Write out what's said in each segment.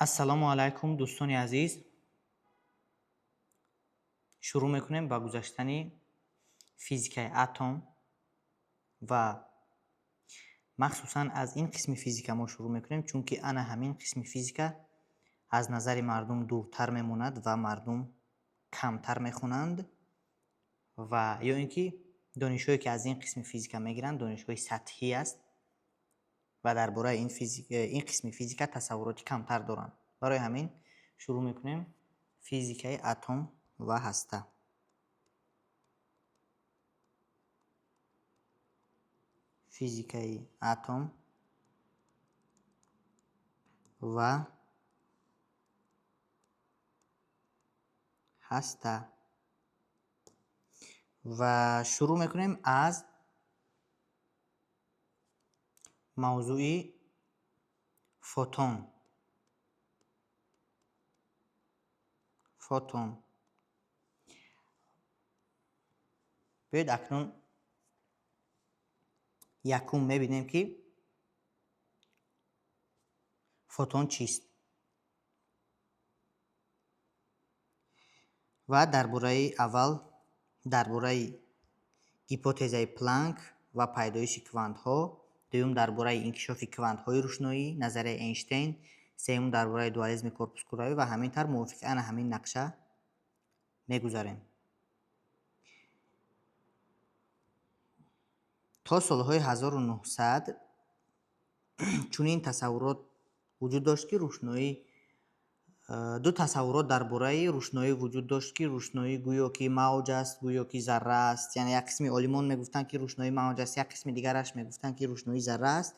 Ассалому алайкум, дӯстони азиз. Шурӯъ мекунем ба гузаштани физикаи атом ва махсусан аз ин қисми физика мо шурӯъ мекунем, чунки ана ҳамин қисми физика аз назари мардум дуртар мемонад ва мардум камтар мехонанд ва ё ин ки донишҳое, ки аз ин қисми физика мегиранд, донишҳои сатҳӣ аст ва дар бораи ин қисми физика тасаввуроти камтар доранд. Барои ҳамин шурӯъ мекунем физикаи атом ва ҳаста. Физикаи атом ва ҳаста. Ва шурӯъ мекунем аз мавзӯи фотон. Фотон. Биёед, акнун якум мебинем, ки фотон чист ва дар бораи аввал дар бораи гипотезаи Планк ва пайдоиши квантҳо, дуюм дар бораи инкишофи квантҳои рӯшноӣ, назарияи Эйнштейн, сеюм дар бораи дуализми корпускулавӣ ва ҳамин тавр мувофиқи ана ҳамин нақша мегузарем. То солҳои 1900 чунин тасаввурот вуҷуд дошт, ки рӯшноӣ, ду тасаввурот дар бораи рӯшноӣ вуҷуд дошт, ки рӯшноӣ гӯё ки мавҷ аст, гӯё ки зарра аст. Яъне як қисми олимон мегуфтанд, ки рӯшноӣ мавҷ аст, як қисми дигараш мегуфтанд, ки рӯшноӣ зарра аст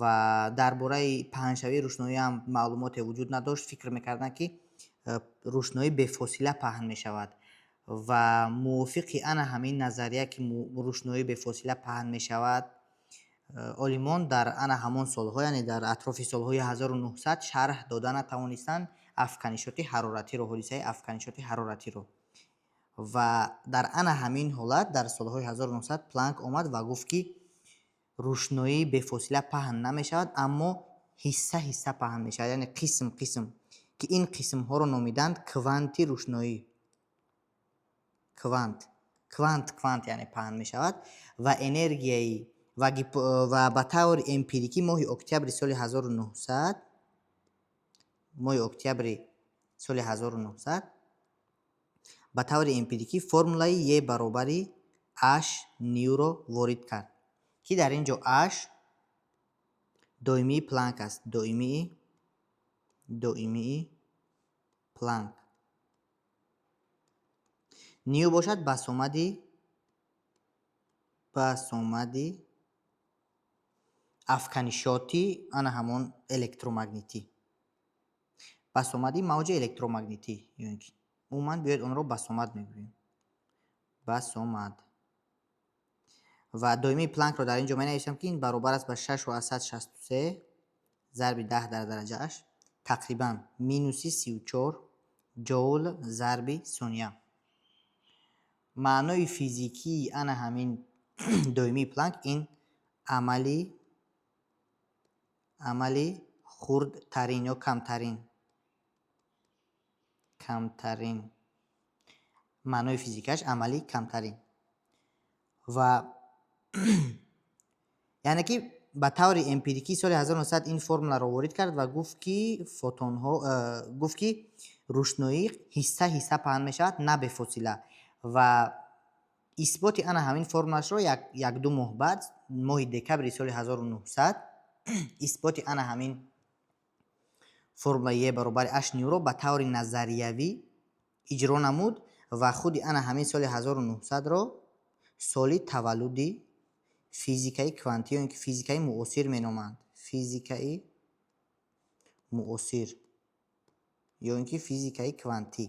ва дар бораи паҳншавии рӯшноӣ ҳам маълумоте вуҷуд надошт. Фикр мекарданд, ки рӯшноӣ бефосила паҳн мешавад ва мувофиқи ана ҳамин назария, ки рӯшноӣ бефосила паҳн мешавад, олимон дар ана ҳамон солҳо, яъне дар атрофи солҳои 1900, шарҳ дода натавонистанд афканишоти ҳароратиро, ҳодисаи афканишоти ҳароратиро. Ва дар ана ҳамин ҳолат дар солҳои 1900 Планк омад ва гуфт, ки рӯшноӣ бефосила паҳн намешавад, аммо ҳисса ҳисса паҳн мешавад, яъне қисм қисм, ки ин қисмҳоро номиданд кванти рӯшноӣ. Квант, квант, квант, яъне паҳн мешавад ва энергияи ва ба таври эмпирикӣ моҳи октябри соли 1900, моҳи октябри соли 1900 ба таври эмпирикӣ формулаи Е баробари H нюро ворид кард, ки дар ин ҷо H доимии Планк аст, доимии Планк, ню бошад басомади афканишоти ана ҳамон электромагнитӣ, басомади мавҷи электромагнитӣ, ё ин ки умуман биёед, онро басомад мегӯем, басомад. Ва доимии Планкро дар ин ҷо менависам, ки ин баробар аст ба 6,63 зарби 10 дар дараҷааш тақрибан минуси 34 ҷоул зарби сония. Маънои физикии ана ҳамин доимии Планк ин амали хурдтарин ё камтарин, камтарин, маънои физикаш амали камтарин. Ва яъне ки ба таври эмпирикӣ соли 1900 ин формуларо ворид кард ва гуфт, ки фотонҳо, гуфт, ки рӯшноӣ ҳисса ҳисса паҳн мешавад, на бефосила. Ва исботи ана ҳамин формулашро як-ду моҳ баъд, моҳи декабри соли 1900, исботи ана ҳамин формулаи Е баробари H нюро ба таври назариявӣ иҷро намуд ва худи ана ҳамин соли 1900-ро соли таваллуди физикаи квантӣ ё ин ки физикаи муосир меноманд, физикаи муосир ё ин ки физикаи квантӣ.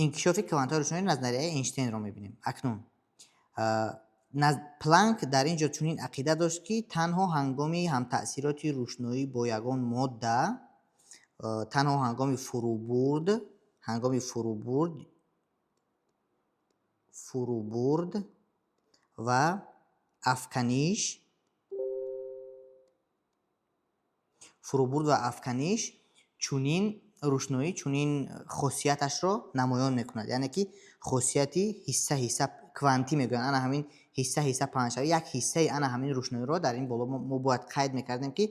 Инкишофи квантҳои рӯшноӣ, назарияи Эйнштейнро мебинем акнун. Планк дар ин ҷо чунин ақида дошт, ки танҳо ҳангоми ҳамтаъсироти рӯшноӣ бо ягон модда, танҳо ҳангоми фурӯбурд, ҳангоми фурӯбурд ва афканиш. Фурӯбурд ва афканиш чунин рӯшноӣ чунин хосияташро намоён мекунад, яъне ки хосияти ҳисса ҳисса квантӣ мегӯянд. Ана ҳамин ҳисса ҳисса паҳншавӣ, як ҳиссаи ана ҳамин рӯшноиро дар ин боло мо бояд қайд мекардем, ки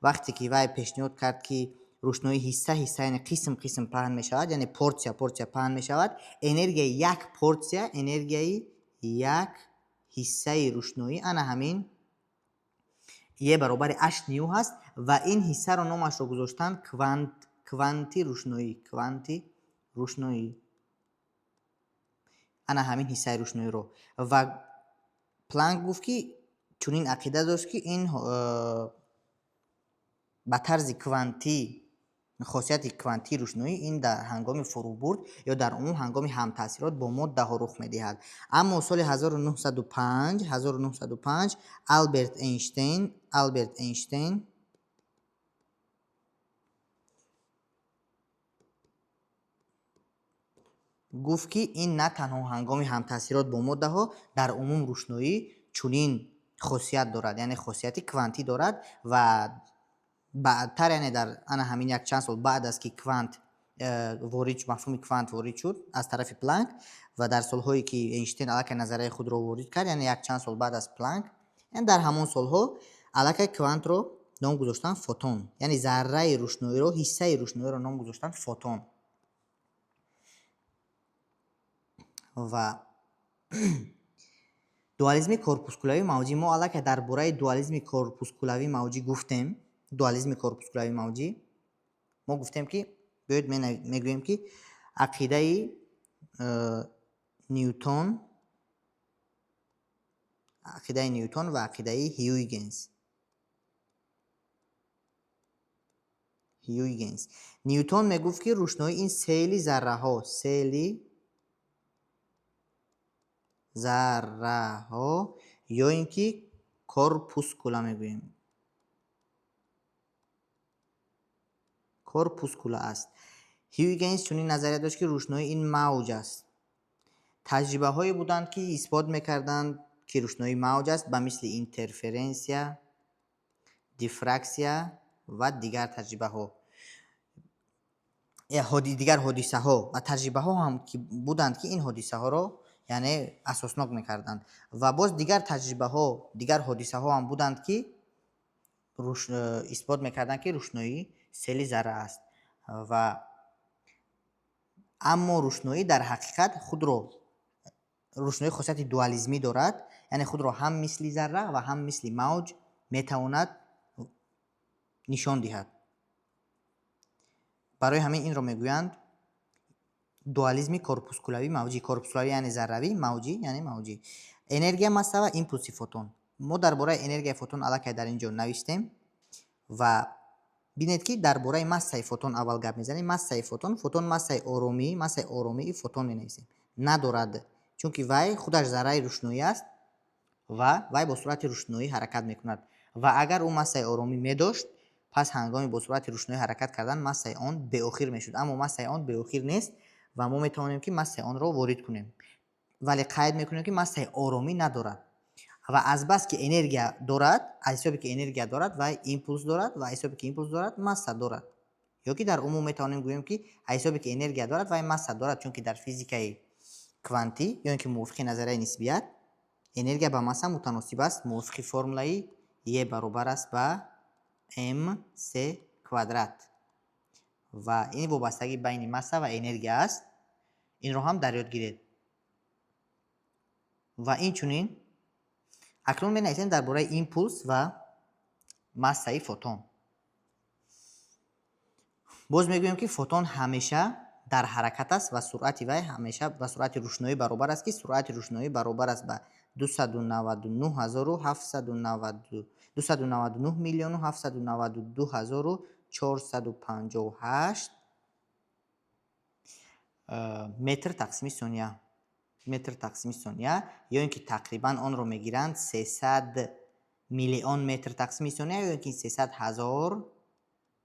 вақте ки вай пешниҳод кард, ки рӯшноӣ ҳисса ҳисса, яъне қисм қисм паҳн мешавад, яъне порсия порсия паҳн мешавад, энергияи як порсия, энергияи як ҳиссаи рӯшноӣ ана ҳамин Е баробари H ню ҳаст ва ин ҳиссаро номашро гузоштанд квант, кванти рӯшноӣ, кванти рӯшноӣ, ана ҳамин ҳиссаи рӯшноиро. Ва Планк гуфт, ки чунин ақида дошт, ки ин ба тарзи квантӣ, хосияти квантии рӯшноӣ ин дар ҳангоми фурӯбурд ё дар умум ҳангоми ҳамтаъсирот бо моддаҳо рух медиҳад. Аммо соли 1905 Алберт Эйнштейн гуфт, ки ин на танҳо ҳангоми ҳамтаъсирот бо моддаҳо, дар умум рӯшноӣ чунин хосият дорад, яъне хосияти квантӣ дорад. Ва баъдтар, яъне дар ана ҳамин як чанд сол баъд аз ки квант ворид, мафҳуми квант ворид шуд аз тарафи Планк ва дар солҳое ки Эйнштейн аллакай назарияи худро ворид кард, яъне як чанд сол баъд аз Планк, яъне дар ҳамон солҳо аллакай квантро ном гузоштанд фотон, яъне зарраи рӯшноиро, ҳиссаи рӯшноиро ном гузоштанд фотон. Ва дуализми корпускулавии мавҷӣ. Мо аллакай дар бораи дуализми корпускулавии мавҷӣ гуфтем. Дуализми корпускулавии мавҷӣ мо гуфтем, ки биёед мегӯем, ки ақидаи Ньютон, ақидаи Ньютон ва ақидаи Ҳюйгенс. Ньютон мегуфт, ки рӯшноӣ ин сели зарраҳо, сели зарраҳо ё ин ки корпускула мегӯем, корпускула аст. Ҳюйгенс чунин назария дошт, ки рӯшноӣ ин мавҷ аст. Таҷрибаҳое буданд, ки исбот мекарданд, ки рӯшноӣ мавҷ аст, ба мисли интерференсия, дифраксия ва дигар таҷрибаҳо, дигар ҳодисаҳо ва таҷрибаҳо ҳам ки буданд, ки ин ҳодисаҳоро яъне асоснок мекарданд. Ва боз дигар таҷрибаҳо, дигар ҳодисаҳо ҳам буданд, ки исбот мекарданд, ки рӯшноӣ сели зарра аст. Ва аммо рӯшноӣ дар ҳақиқат худро, рӯшноӣ хосияти дуализмӣ дорад, яъне худро ҳам мисли зарра ва ҳам мисли мавҷ метавонад нишон диҳад. Барои ҳамин инро мегӯянд дуализми корпускулавии мавҷӣ. Корпускулавӣ яъне зарравӣ, мавҷӣ яъне мавҷӣ. Энергия, масса ва импулси фотон. Мо дар бораи энергияи фотон аллакай дар ин ҷо навиштем ва бинед, ки дар бораи массаи фотон аввал гап мезанем. Массаи фотон, фотон массаи оромӣ, массаи оромии фотон менависем, надорад, чунки вай худаш зарраи рӯшноӣ аст ва вай бо суръати рӯшноӣ ҳаракат мекунад. Ва агар ӯ массаи оромӣ медошт, пас ҳангоми бо суръати рӯшноӣ ҳаракат кардан массаи он беохир мешуд. Аммо массаи он беохир нест ва мо метавонем, ки массаи онро ворид кунем, вале қайд мекунем, ки массаи оромӣ надорад. Ва азбаски энергия дорад, аз ҳисобе ки энергия дорад, вай импулс дорад, ва аз ҳисобе ки импулс дорад, масса дорад. Ё ки дар умум метавонем гӯем, ки аз ҳисобе ки энергия дорад, вай масса дорад, чунки дар физикаи квантӣ ё ин ки мувофиқи назарияи нисбият энергия ба масса мутаносиб аст, мувофиқи формулаи Е баробар аст ба mc квадрат. Ва ин вобастагӣ байни масса ва энергия аст. Инро ҳам дар ёд гиред. Ва инчунин акнун менависем дар бораи импулс ва массаи фотон. Боз мегӯем, ки фотон ҳамеша дар ҳаракат аст ва суръати вай ҳамеша ба суръати рӯшноӣ баробар аст, ки суръати рӯшноӣ баробар аст ба 299 792, 299 792 458 метр тақсими сония, метр тақсими сония, ё ин ки тақрибан онро мегиранд 300 миллион метр тақсими сония, ё ин ки 300 ҳазор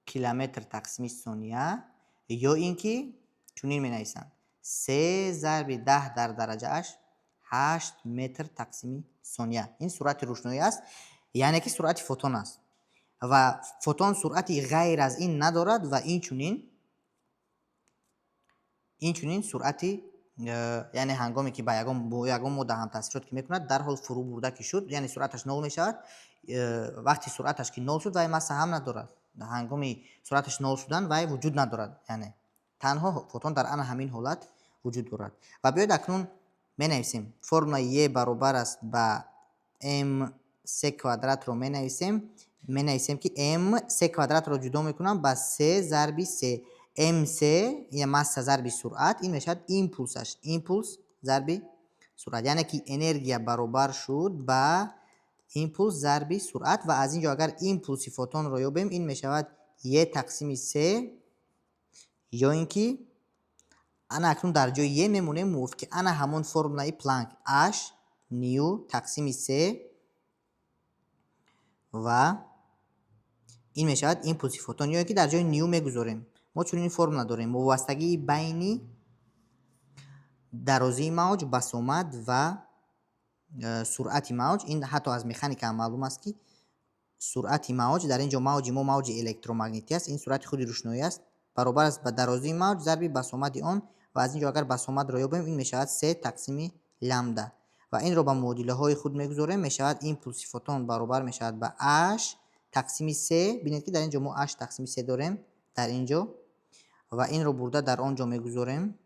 километр тақсими сония, ё ин ки чунин менависанд: 3 зарби 10 дар дараҷааш 8 метр тақсими сония. Ин суръати рӯшноӣ аст, яъне ки суръати фотон аст. Ва фотон суръати ғайр аз ин надорад ва инчунин суръати, яъне ҳангоме ки ба ягон бо ягон модда ҳамтаъсирот ки мекунад, дарҳол фурӯ бурда ки шуд, яъне суръаташ нол мешавад. Вақти суръаташ ки нол шуд, вай масса ҳам надорад. Ҳангоми суръаташ нол шудан вай вуҷуд надорад, яъне танҳо фотон дар ана ҳамин ҳолат вуҷуд дорад. Ва биёед, акнун менависем формулаи Е баробар аст ба м с квадратро менависем. Менависем, ки м с квадратро ҷудо мекунам ба с зарби с. Мс ин масса зарби суръат, ин мешавад импулсаш, импулс зарби суръат. Яъне ки энергия баробар шуд ба импулс зарби суръат. Ва аз ин ҷо агар импулси фотонро ёбем, ин мешавад Е тақсими с, ё ин ки ана акнун дар ҷои Е мемонем мувофиқи ана ҳамон формулаи Планк: h ню тақсими с. Ва ин мешавад импулси фотон, ё ин ки дар ҷои ню мегузорем. Мо чунин формула дорем: мувобастагии байни дарозии мавҷ, басомад ва суръати мавҷ. Ин ҳатто аз механика ҳам маълум аст, ки суръати мавҷ, дар ин ҷо мавҷи мо мавҷи электромагнитӣ аст, ин суръати худи рӯшноӣ аст, баробар аст ба дарозии мавҷ зарби басомади он. Ва аз ин ҷо агар басомадро ёбем, ин мешавад с тақсими лямбда. Ва инро ба муодилаҳои худ мегузорем, мешавад импулси фотон баробар мешавад ба h тақсими с. Бинед, ки дар ин ҷо мо h тақсими с дорем дар ин ҷо, ва инро бурда дар он ҷо мегузорем,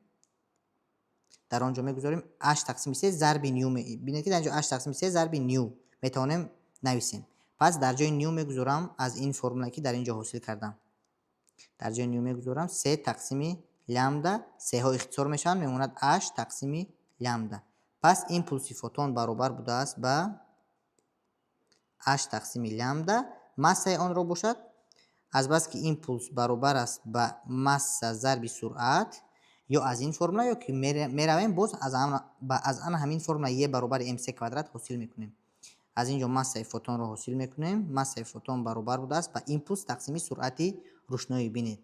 дар он ҷо мегузорем h тақсими с зарби ню. Бинед, ки дар ин ҷо h тақсими с зарби ню метавонем нависем. Пас дар ҷои ню мегузорам аз ин формулае, ки дар ин ҷо ҳосил кардам. Дар ҷои ню мегузорам с тақсими лямбда, сеҳо ихтисор мешаванд, мемонад h тақсими лямбда. Пас импулси фотон баробар будааст ба h тақсими лямбда. Массаи онро бошад, азбаски импулс баробар аст ба масса зарби суръат, ё аз ин формула, ё ки меравем боз аз ана ҳамин формула Е баробари мс квадрат ҳосил мекунем. Аз ин ҷо массаи фотонро ҳосил мекунем. Массаи фотон баробар будааст ба импулс тақсими суръати рӯшноӣ. Бинед,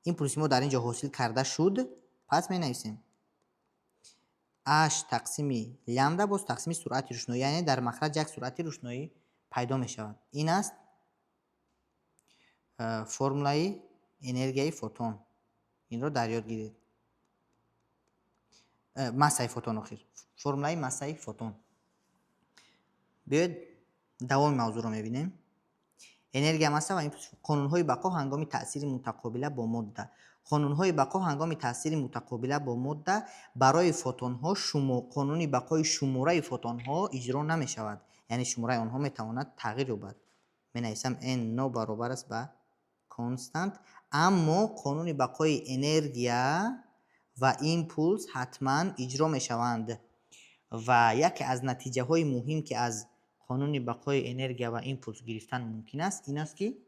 импулси мо дар ин ҷо ҳосил карда шуд. Пас менависем h тақсими лямбда, боз тақсими суръати рӯшноӣ, яъне дар махраҷ як суръати рӯшноӣ пайдо мешавад. Ин аст формулаи энергияи фотон. Инро дар ёд гиред. Массаи фотон, охир формулаи массаи фотон. Биёед, давоми мавзӯъро мебинем: энергия, масса ва импулс. Қонунҳои бақо ҳангоми таъсири мутақобила бо модда. Қонунҳои бақо ҳангоми таъсири мутақобила бо модда: барои фотонҳо қонуни бақои шумораи фотонҳо иҷро намешавад, яъне шумораи онҳо метавонад тағйир ёбад. Менависам: n нобаробар аст ба констант. Аммо қонуни бақои энергия ва импулс ҳатман иҷро мешаванд. Ва яке аз натиҷаҳои муҳим, ки аз қонуни бақои энергия ва импулс гирифтан мумкин аст, ин аст, ки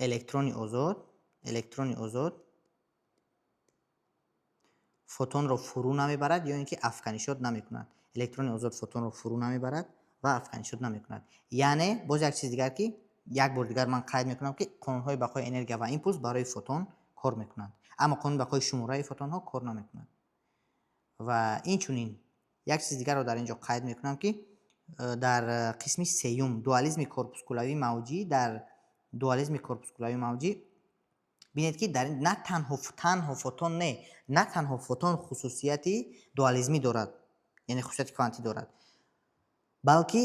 электрони озод фотонро фурӯ намебарад ё ин ки афканишот намекунад. Электрони озод фотонро фурӯ намебарад ва афканишот намекунад. Яъне боз як чиз дигар, ки як бор дигар ман қайд мекунам, ки қонунҳои бақои энергия ва импулс барои фотон кор мекунанд, аммо қонуни бақои шумораи фотонҳо кор намекунад. Ва инчунин як чиз дигарро дар ин ҷо қайд мекунам, ки дар қисми сеюм, дуализми корпускулавии мавҷӣ, дар дуализми корпускулавии мавҷӣ бинед, ки дар на танҳо фотон, не, на танҳо фотон хусусияти дуализмӣ дорад, яъне хусусияти квантӣ дорад, балки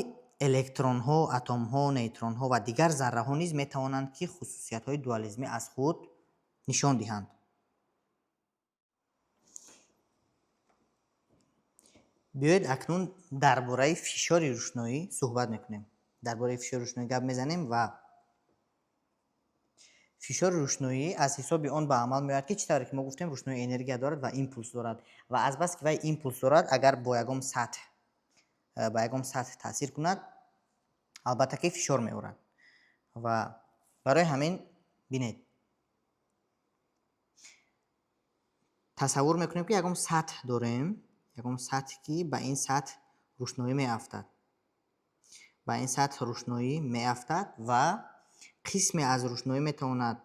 электронҳо, атомҳо, нейтронҳо ва дигар зарраҳо низ метавонанд, ки хусусиятҳои дуализмӣ аз худ нишон диҳанд. Биёед, акнун дар бораи фишори рӯшноӣ суҳбат мекунем, дар бораи фишори рӯшноӣ гап мезанем. Ва фишори рӯшноӣ аз ҳисоби он ба амал меояд, ки чӣ тавре ки мо гуфтем, рӯшноӣ энергия дорад ва импулс дорад. Ва азбаски вай импулс дорад, агар бо ягон сатҳ ба ягон сатҳ таъсир кунад, албатта ки фишор меорад. Ва барои ҳамин, бинед, тасаввур мекунем, ки ягон сатҳ дорем, ягон сатҳ, ки ба ин сатҳ рӯшноӣ меафтад, ба ин сатҳ рӯшноӣ меафтад ва қисме аз рӯшноӣ метавонад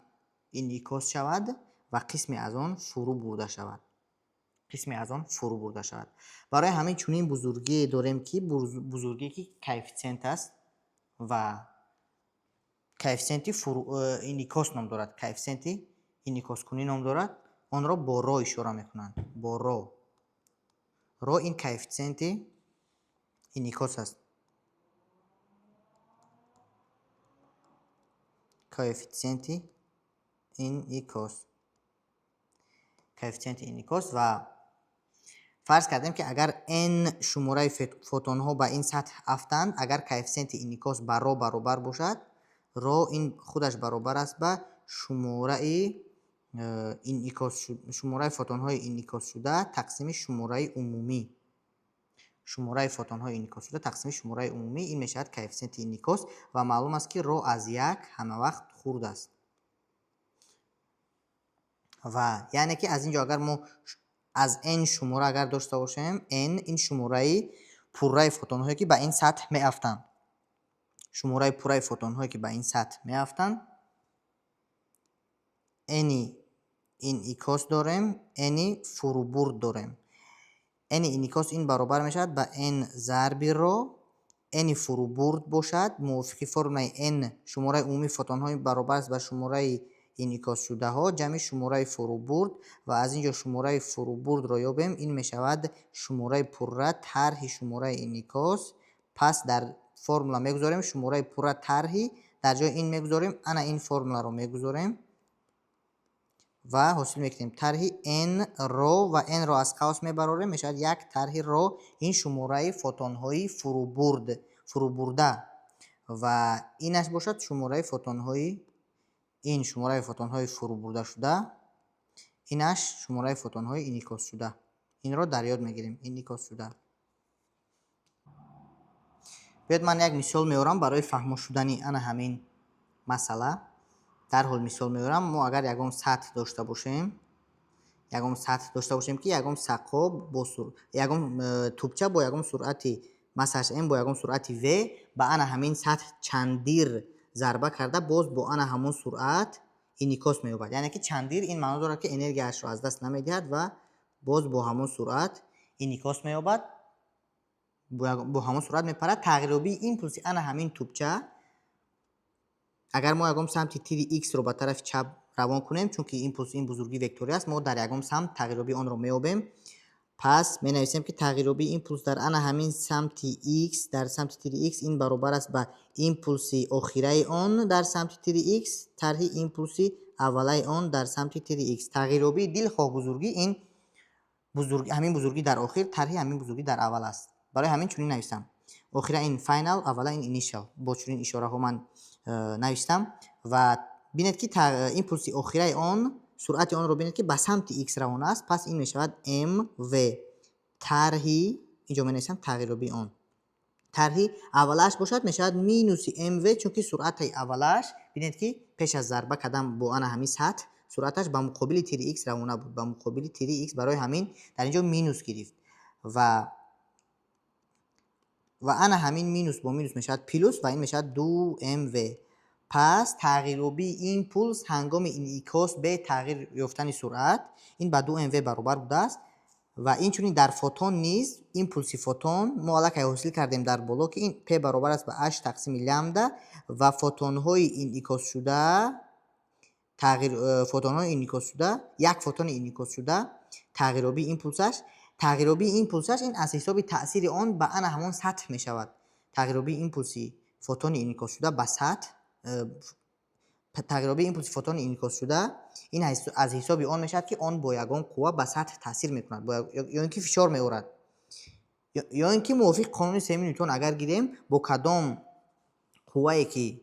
инъикос шавад ва қисме аз он фурӯ бурда шавад, қисме аз он фурӯ бурда шавад. Барои ҳамин чунин бузургие дорем, ки бузургие, ки коэффитсиент аст ва Коэффисиенти инъикос ном дорад, коэффисиенти инъикоскунӣ ном дорад. Онро бо ро ишора мекунанд, бо ро. Ро ин коэффисиенти инъикос аст, коэффисиенти инъикос, коэффисиенти инъикос. Ва фарз кардем, ки агар n шумораи фотонҳо ба ин сатҳ афтанд, агар коэффисиенти инъикос ба ро баробар бошад, ро ин худаш баробар аст ба шумораи шумораи фотонҳои инъикосшуда тақсими шумораи умумӣ. Шумораи фотонҳои инъикосшуда тақсими шумораи умумӣ, ин мешавад коэффисиенти инъикос. Ва маълум аст, ки ро аз як ҳамавақт хурд аст. Ва яъне ки аз ин ҷо агар мо аз n шумора агар дошта бошем, n ин шумораи пурраи фотонҳое, ки ба ин сатҳ меафтанд, шумораи пурраи фотонҳое, ки ба ин сатҳ меафтанд, n инъикос дорем, n фурӯбурд дорем. N инъикос ин баробар мешавад ба n зарби ро. N фурӯбурд бошад, мувофиқи формулаи n шумораи умумии фотонҳо баробар аст ба шумораи инъикосшудаҳо ҷамъи шумораи фурӯбурд. Ва аз ин ҷо шумораи фурӯбурдро ёбем, ин мешавад шумораи пурра тарҳи шумораи инъикос. Пас дар формула мегузорем шумораи пурра тарҳи, дар ҷои ин мегузорем ана ин формуларо мегузорем ва ҳосил мекунем тарҳи n ро, ва n ро аз қавс мебарорем, мешавад як тарҳи ро, ин шумораи фотонҳои фурӯбурда, ва инаш бошад шумораи фотонҳои, ин шумораи фотонҳои фурӯбурдашуда, инаш шумораи фотонҳои инъикосшуда. Инро дар ёд мегирем, инъикосшуда. Биёед, ман як мисол меорам барои фаҳмо шудани ана ҳамин масъала. Дарҳол мисол меорам. Мо агар ягон сатҳ дошта бошем, ягон сатҳ дошта бошем, ки ягон сақо бо ягон тӯбча бо ягон суръати массаш m, бо ягон суръати v ба ана ҳамин сатҳ чандир зарба карда, боз бо ана ҳамон суръат инъикос меёбад. Яъне ки чандир ин маъно дорад, ки энергияашро аз даст намедиҳад ва боз бо ҳамон суръат инъикос меёбад, бо ҳамон суръат мепарад. Тағйирёбии импулси ана ҳамин тӯбча, агар мо ягон самти тири x-ро ба тарафи чап равон кунем, чунки импулс ин бузургии векторӣ аст, мо дар ягон самт тағйирёбии онро меёбем. Пас менависем, ки тағйирёбии импулс дар ана ҳамин самти x, дар самти тири x, ин баробар аст ба импулси охираи он дар самти тири x тарҳи импулси аввалаи он дар самти тири x. Тағйирёбии дилхоҳ бузургӣ ин ҳамин бузургӣ дар охир тарҳи ҳамин бузургӣ дар аввал аст. Барои ҳамин чунин нависам: охира ин final, аввала ин initial. Бо чунин ишораҳо ман навиштам. Ва бинед, ки импулси охираи он, суръати онро бинед, ки ба самти x равона аст. Пас ин мешавад mv тарҳи, инҷо менависам тағйирёбии он, тарҳи аввалааш бошад мешавад минуси mv, чунки суръати аввалааш, бинед, ки пеш аз зарба кардан бо ана ҳамин сатҳ суръаташ ба муқобили тири x равона буд, ба муқобили тири x, барои ҳамин дар инҷо минус гирифт. Ва ана ҳамин минус бо минус мешавад плюс, ва ин мешавад 2 mv. Пас тағйирёбии импулс ҳангоми инъикос бе тағйир ёфтани суръат ин ба 2 mv баробар будааст. Ва инчунин дар фотон низ импулси фотон мо аллакай ҳосил кардем дар боло, ки ин p баробар аст ба h тақсими лямбда. Ва фотонҳои инъикосшуда тағйир фотонҳои инъикосшуда, як фотони инъикосшуда, тағйирёбии импулсаш ин аз ҳисоби таъсири он ба ана ҳамон сатҳ мешавад. Тағйирёбии импулси фотони инъикосшуда ба сатҳ, тағйирёбии импулси фотони инъикосшуда ин аз ҳисоби он мешавад, ки он бо ягон қувва ба сатҳ таъсир мекунад ё ин ки фишор меорад, ё ин ки мувофиқи қонуни сеюми Нютон агар гирем, бо кадом қуввае ки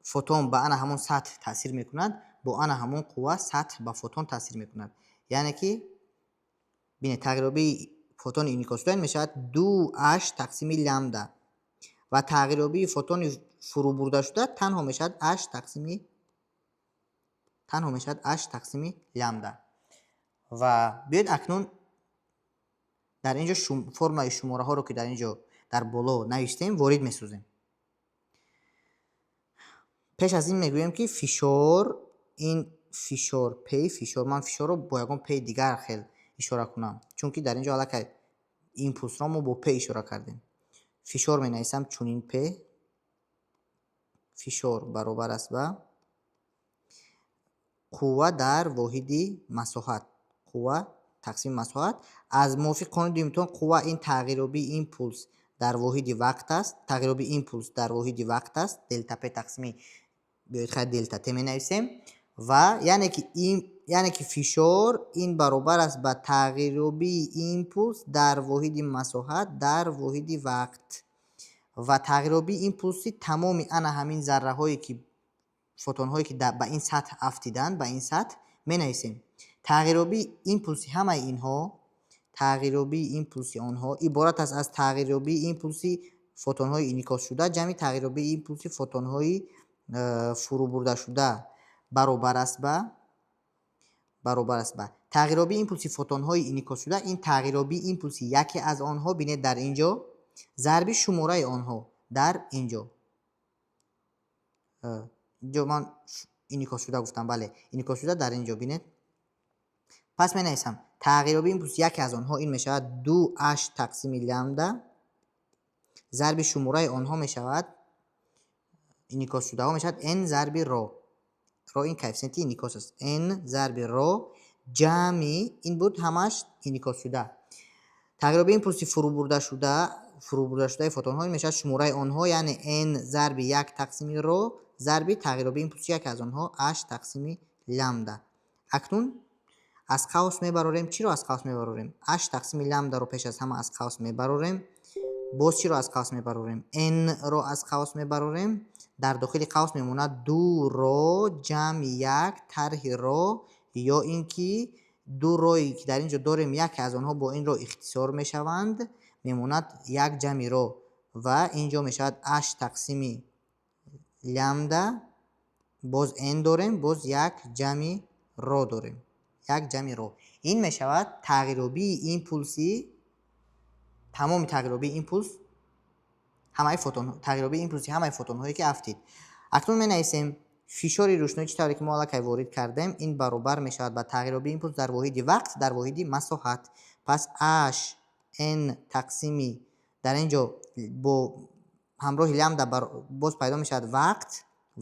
фотон ба ана ҳамон сатҳ таъсир мекунад, бо ана ҳамон қувва сатҳ ба фотон таъсир мекунад. Яъне ки бинед, тағйирёбии фотони инъикосшуда ин мешавад 2 h тақсими лямбда, ва тағйирёбии фотони фурӯбурдашуда танҳо мешавад h тақсими лямбда. Ва биёед, акнун дар ин ҷо формулаи шумораҳоро, ки дар ин ҷо дар боло навиштем, ворид месозем. Пеш аз ин мегӯем, ки фишор ин фишор p, фишор, ман фишорро бо ягон p дигар хел ишора кунам, чунки дар ин ҷо аллакай импулсро мо бо p ишора кардем. Фишор менависам чунин: p. Фишор баробар аст ба қувва дар воҳиди масоҳат, қувва тақсими масоҳат. Аз мувофиқи қонуни дуюми Нютон, қувва ин тағйирёбии импулс дар воҳиди вақт аст, тағйирёбии импулс дар воҳиди вақт аст, делта п тақсими, биёед, хай, делта т менависем. Ва яъне ки фишор ин баробар аст ба тағйирёбии импулс дар воҳиди масоҳат дар воҳиди вақт. Ва тағйирёбии импулси тамоми ана ҳамин зарраҳое ки, фотонҳое ки ба ин сатҳ афтиданд, ба ин сатҳ менависем. Тағйирёбии импулси ҳамаи инҳо, тағйирёбии импулси онҳо иборат аст аз тағйирёбии импулси фотонҳои инъикосшуда ҷамъи тағйирёбии импулси фотонҳои фурӯбурдашуда баробар аст ба тағйирёбии импулси фотонҳои инъикосшуда, ин тағйирёбии импулси яке аз онҳо, бинед, дар ин ҷо, зарби шумораи онҳо дар ин ҷо. Инҷо ман инъикосшуда гуфтам, бале, инъикосшуда дар ин ҷо, бинед. Пас менависам: тағйирёбии импулси яке аз онҳо ин мешавад ду h тақсими лямбда зарби шумораи онҳо мешавад, инъикосшудаҳо мешавад n зарби ро. Ро ин коэффисиенти инъикос аст. N зарби ро ҷамъи, ин буд ҳамаш инъикосшуда. Тағйирёбии импулси фурӯбурдашудаи фотонҳо мешавад шумораи онҳо, яъне n зарби як тақсими ро зарби тағйирёбии импулси яке аз онҳо h тақсими лямбда. Акнун аз қавс мебарорем. Чиро аз қавс мебарорем? H тақсими лямбдаро пеш аз ҳама аз қавс мебарорем. Боз чиро аз қавс мебарорем? N-ро аз қавс мебарорем. Дар дохили қавс мемонад ду ро ҷамъи як тарҳи ро, ё ин ки ду рое ки дар ин ҷо дорем, яке аз онҳо бо ин ро ихтисор мешаванд, мемонад як ҷамъи ро. Ва ин ҷо мешавад h тақсими лямбда, боз n дорем, боз як ҷамъи ро дорем, як ҷамъи ро. Ин мешавад тағйирёбии импулси тамоми, тағйирёбии импулс ҳамаи фотон, тағйирёбии импулси ҳамаи фотонҳое ки афтид. Акнун менависем: фишори рӯшноӣ, чӣ тавре ки мо аллакай ворид кардем, ин баробар мешавад ба тағйирёбии импулс дар воҳиди вақт дар воҳиди масоҳат. Пас h n тақсими, дар ин ҷо бо ҳамроҳи лямбда боз пайдо мешавад вақт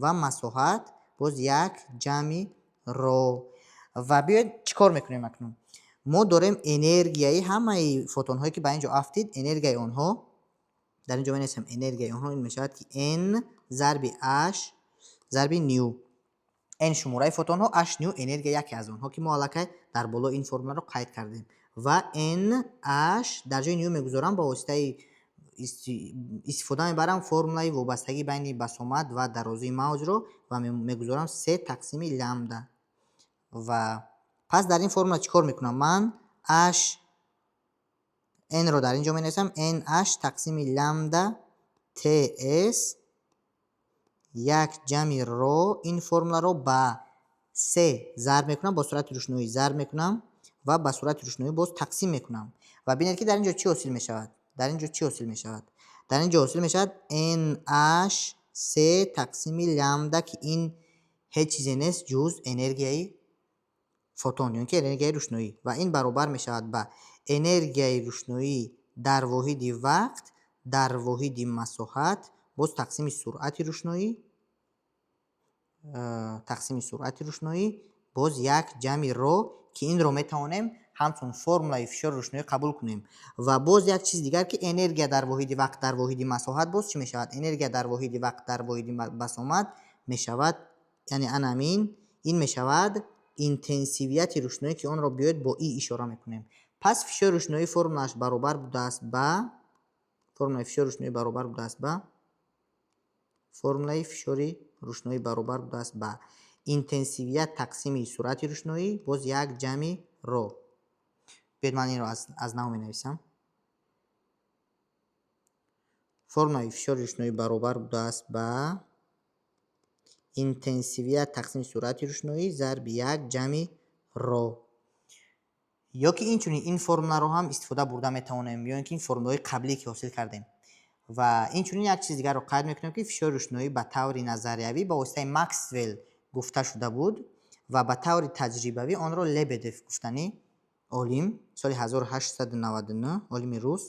ва масоҳат, боз як ҷамъи ро. Ва биёед, чӣ кор мекунем акнун? Мо дорем энергияи ҳамаи фотонҳое ки ба ин ҷо афтид, энергияи онҳо дар ин ҷо менависем. Энергияи онҳо ин мешавад ки n зарби h зарби ню. N шумораи фотонҳо, h ню энергия яке аз онҳо, ки мо аллакай дар боло ин формуларо қайд кардем. Ва n h дар ҷои ню мегузорам, ба воситаи истифода мебарам формулаи вобастагӣ байни басомад ва дарозии мавҷро ва мегузорам се тақсими лямбда. Ва пас дар ин формула чӣ кор мекунам ман? H n-ро дар ин ҷо менависам, n h тақсими лямбда ts як ҷамъи ро. Ин формуларо ба се зарб мекунам, бо суръати рӯшноӣ зарб мекунам ва ба суръати рӯшноӣ боз тақсим мекунам. Ва бинед, ки дар ин ҷо чӣ ҳосил мешавад. Дар ин ҷо чӣ ҳосил мешавад? Дар ин ҷо ҳосил мешавад nh се тақсими лямбда, ки ин ҳеҷ чизе нест, ҷуз энергияи фотон ё ки энергияи рӯшноӣ. Ва ин баробар мешавад ба энергияи рӯшноӣ дар воҳиди вақт дар воҳиди масоҳат, боз тақсими суръати рӯшноӣ, боз як ҷамъи ро, ки инро метавонем ҳамчун формулаи фишори рӯшноӣ қабул кунем. Ва боз як чизи дигар, ки энергия дар воҳиди вақт дар воҳиди масоҳат боз чӣ мешавад? Энергия дар воҳиди вақт дар воҳиди басомад мешавад, яъне анамин ин мешавад интенсивияти рӯшноӣ, ки онро, биёед, бо И ишора мекунем. Пас фишори рӯшноӣ формулааш баробар будааст ба, формулаи фишори рӯшноӣ баробар будааст ба, формулаи фишори рӯшноӣ баробар будааст ба интенсивият тақсими суръати рӯшноӣ, боз як ҷамъи ро. Биёед, ман инро аз нав менависам. Формулаи фишори рӯшноӣ баробар будааст ба интенсивият тақсими суръати рӯшноӣ зарби як ҷамъи ро. Ё ки инчунин ин формуларо ҳам истифода бурда метавонем, ё ин ки ин формулаҳои қаблие, ки ҳосил кардем. Ва инчунин як чизи дигарро қайд мекунем, ки фишори рӯшноӣ ба таври назариявӣ ба воситаи Максвелл гуфта шуда буд ва ба таври таҷрибавӣ онро Лебедев гуфтани олим соли 1899, олими рус.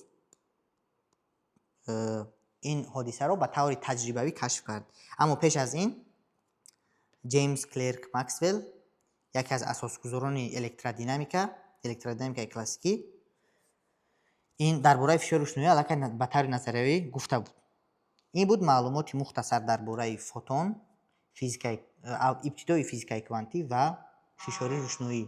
Ин ҳодисаро ба таври таҷрибавӣ кашф кард. Аммо пеш аз ин Ҷеймс Клерк Максвелл, яке аз асосгузорони электродинамика, электродинамикаи классикӣ, ин дар бораи фишори рӯшноӣ аллакай ба таври назариявӣ гуфта буд. Ин буд маълумоти мухтасар дар бораи фотон, физикаи ибтидои физикаи квантӣ ва фишори рӯшноӣ.